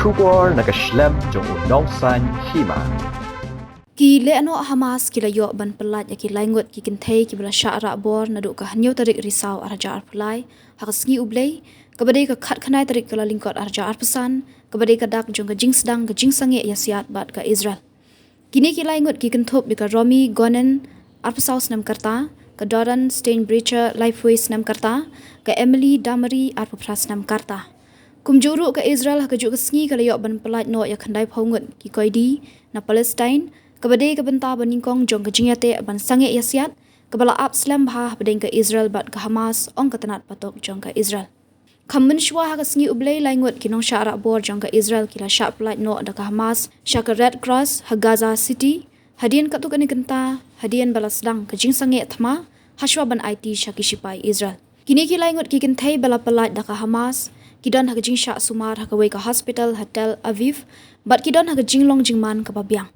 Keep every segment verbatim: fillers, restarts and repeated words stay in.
Khubor na ka shlem jong u nongsaiñ hima. Ki lehnoh Hamas ki la ïoh ban pyllait ïa ki lai ngut ki kynthei kiba la shah rah bor naduh ka hynñiew tarik Risaw arhajar arphew lai ha ka sngi U Blei, kaba dei ka khatkhyndai tarik Kyllalyngkot arhajar arphew san, kaba dei ka dak jong ka jingsdang ka jingsangeh ïasiat bad ka Israel. Kine ki lai ngut ki kynthup ïa ka Romi Gonen, arphew saw snem ka rta, ka Doron Steinbrecher, laiphew snem ka rta, ka Emily Damari, arphew phra snem ka rta. Kumjuh ruh ka Israel ha kajuh ka sngi ka la ïoh ban pyllait noh ïa khyndaiphew ngut ki koidi na Palestine, kaba dei ka bynta ba nyngkong jong ka jingïateh ban sangeh ïasiat kaba la ap slem bha hapdeng ka Israel bad ka Hamas, ong ka tnat patok jong ka Israel. Kham mynshuwa ha ka sngi U Blei, lai ngut ki nongshah rah bor jong ka Israel ki la shah pyllait noh da ka Hamas sha ka Red Cross ha Gaza City. Hadien katto katne kynta, hadien ba la sdang ka jingsangeh thma hashwa ban aiti sha ki shipai Israel. Kine ki lai ngut ki kynthei ba la pyllait da ka Hamas ki don ha ka jingshah sumar ha kawei ka hospital ha Tel Aviv, bad ki don ha ka jinglong jingman kaba biang.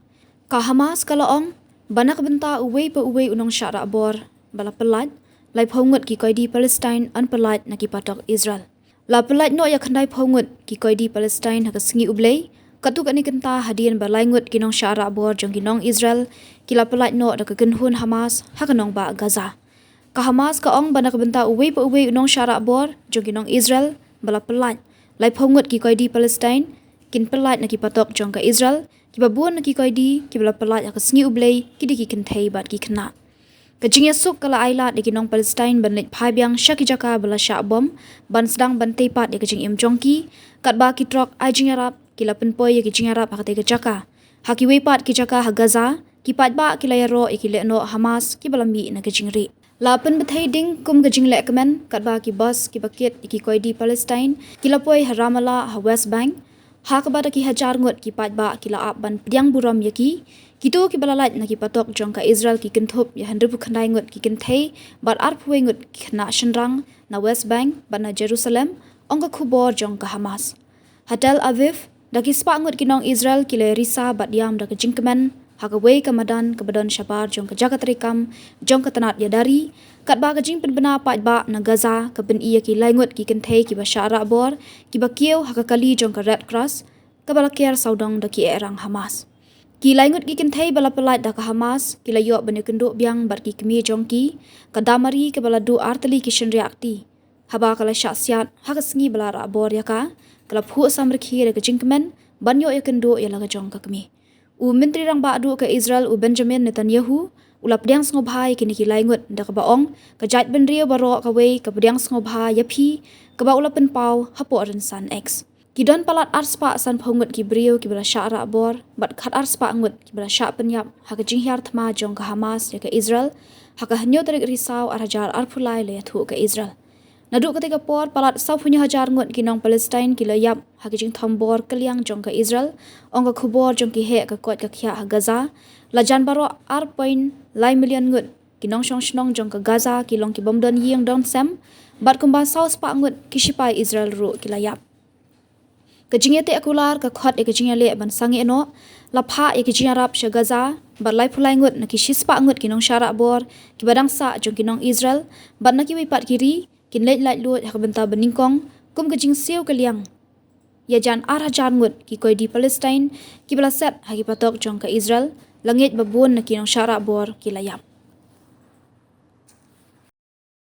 Ka Hamas ka la ong ba na ka bynta uwei pa uwei u nongshah rah bor ba la pyllait, laiphew ngut ki koidi Palestine yn pyllait na ki patok Israel. La pyllait noh ïa khyndaiphew ngut ki koidi Palestine ha ka sngi U Blei, katto katne kynta hadien ba lai ngut ki nongshah rah bor jong ki nong Israel ki la pyllait noh da ka kynhun Hamas ha ka nongbah Gaza. Ka Hamas ka ong ba na ka bynta uwei pa uwei u nongshah rah bor jong ki nong Israel ba la pyllait, laiphew ngut ki koidi Palestine kin pyllait na ki patok jong ka Israel, kiba bun na ki koidi kiba la pyllait ha ka sngi U Blei ki dei ki kynthei bad ki khynnah. Ka jingïasuk ka la ailad ïa ki nong Palestine ban leit phai biang sha ki jaka ba la shah bom ban sdang ban tei pat ïa ka jingim jong ki, katba ki trok ai jingïarap ki la pynpoi ïa ki jingïarap ha katei ka jaka. Ha kiwei pat ki jaka ha Gaza, ki paidbah ki la ïaroh ïa ki lehnoh Hamas kiba la mih na ka jingrieh. La pynbthei ding kum ka jinglehkmen, katba ki bus kiba kit ïa ki koidi Palestine ki la poi ha Ramallah ha West Bank. Ha kaba da ki hajar ngut ki paidbah ki la ap ban pdiang burom ïa ki. Kito kiba la lait na ki patok jong ka Israel ki kynthup ïa hynriewphew khyndai ngut ki kynthei bad arphew wei ngut ki khynnah shynrang na West Bank bad na Jerusalem, ong ka khubor jong ka Hamas. Ha Tel Aviv, da ki spah ngut ki nong Israel ki la risa bad ïam da ka jingkmen ha kawei ka madan kaba don shabar jong ka jaka treikam jong ka tnat ïada ri, katba ka jingpynbna paidbah na Gaza ka pyni ïa ki lai ngut ki kynthei kiba shah rah bor kiba kiew ha ka kali jong ka Red Cross, kaba la ker sawdong da ki ehrang Hamas. Ki lai ngut ki kynthei ba la pyllait da ka Hamas ki la ïoh ban ïakynduh biang bad ki kmie jong ki, ka Damari kaba la duh artylli ki shynriah kti. Haba ka la shah siat ha ka sngi ba la rah bor ïa ka, ka la phuh samrkhie da ka jingkmen ban ïoh ïakynduh ïa la ka jong ka kmie. U Myntri Rangbah Duh ka Israel u Benjamin Netanyahu u la pdiang sngewbha ïa kine ki lai ngut da kaba ong, ka jaitbynriew baroh kawei ka pdiang sngewbha ïa phi, kaba u la pynpaw hapoh rynsan X. Ki don palat arspah sanphew ngut ki briew kiba la shah rah bor bad khat arspah ngut kiba la shah pynïap ha ka jinghiar thma jong ka Hamas ïa ka Israel ha ka hynñiew tarik Risaw arhajar arphew lai, la ïathuh ka Israel. Naduh katei ka por, palat sawphew hynñiew hajar ngut ki nong Palestine ki la ïap ha ka jingthombor kylliang jong ka Israel, ong ka khubor jong ki heh ka koit ka khiah ha Gaza. La jan baroh ar point lai million ngut ki nongshong shnong jong ka Gaza ki long ki bym don ïing don sem, bad kumba saw spah ngut ki shipai Israel ruh ki la ïap. Ka jingïateh kular ka khot ïa ka jingïaleh ban sangeh noh, la phah ïa ka jingïarap sha Gaza, bad laiphew lai ngut na ki shispah ngut ki nongshah rah bor kiba dang sah jong ki nong Israel bad na kiwei pat ki ri kin leit laitluid ha ka bynta banyngkong, kum ka jingsiew kylliang ïa jan ar hajar ngut ki koidi Palestine kiba la set ha ki patok jong ka Israel, la ngeit ba bun na ki nongshah rah bor ki la ïap.